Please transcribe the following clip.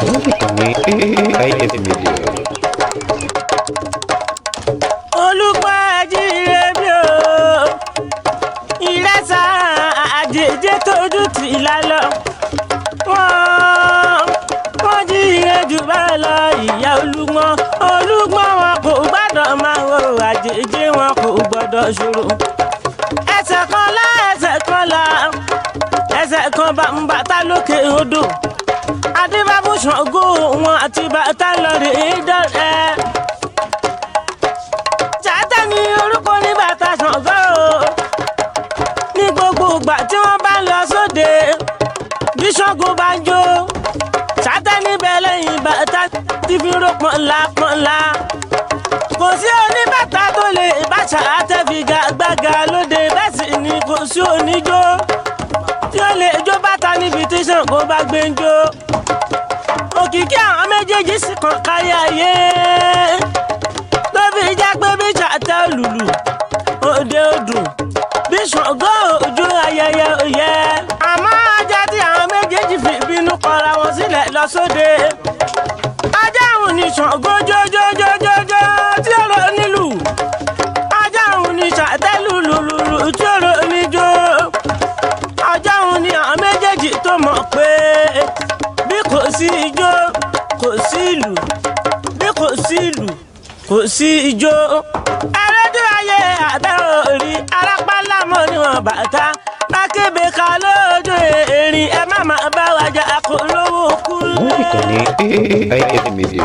Lórí ìkànnì AIF Media. Olùkọ́ ẹ̀jíire bí o, ìrẹsà àjèjì tójú tì lálọ́. Wọ́n jíire jù bẹ́ẹ̀ lọ. Ìyá Olúgbọ́n, Olúgbọ́n wọn kò gbọ́dọ̀ máa wo àjèjì, wọn kò gbọ́dọ̀ ṣòro. Ẹsẹ̀ kan lá, ẹsẹ̀ kan lá, ẹsẹ̀ kan bá ń bàtà lókè odò. Adébábù Ṣàngó wọn àti bàtà lọ rèé dọ́rẹ́. Ṣàtẹ́ ní orúkọ ní bàtà Ṣàngó o. Ní gbogbo ìgbà tí wọ́n bá ń lọ sóde, bí Ṣàngó bá ń jó, Ṣàtẹ́ níbẹ̀ lẹ́yìn bàtà tí fi ró pọ̀nlá pọ̀nlá. Kò sí oníbàtà tó lè bá Ṣàtẹ́ fi gbàgbàgà lóde, bẹ́ẹ̀ sì ni kò sí oníjó tí ó lè jó bàtà níbi tí Ṣàngó bá gbé ń jó. Òkìkí àwọn méjèèjì sì kàn kárí ayé, tó fi jẹ́ pé bí Ṣàtẹ́ lùlù, òde odùn, bí Ṣàngó ojú ayẹyẹ òye. Àmọ́ ajá tí àwọn méjèèjì fi bínú kọra wọn sílẹ̀ lọ sóde, ajá òun ni Ṣàngó jójójójójó tí ó rọ nílù, ajá òun ni Ṣàtẹ́ lùlùlùlù tí ó rọ níjó. Ajá òun ni àwọn méjèèjì tó mọ̀ pé bí kò sí ijó, kò sí ìlù, bí kò sí ìlù, kò sí ijó. Ẹrẹ́dú ayé àbẹ́ òrì arápálá mọ́ níwọ̀n bàtà lákébé ká lójú erin, ẹ má má bá wa jà kó lówó kú. Lórí ìkànnì AIF Media.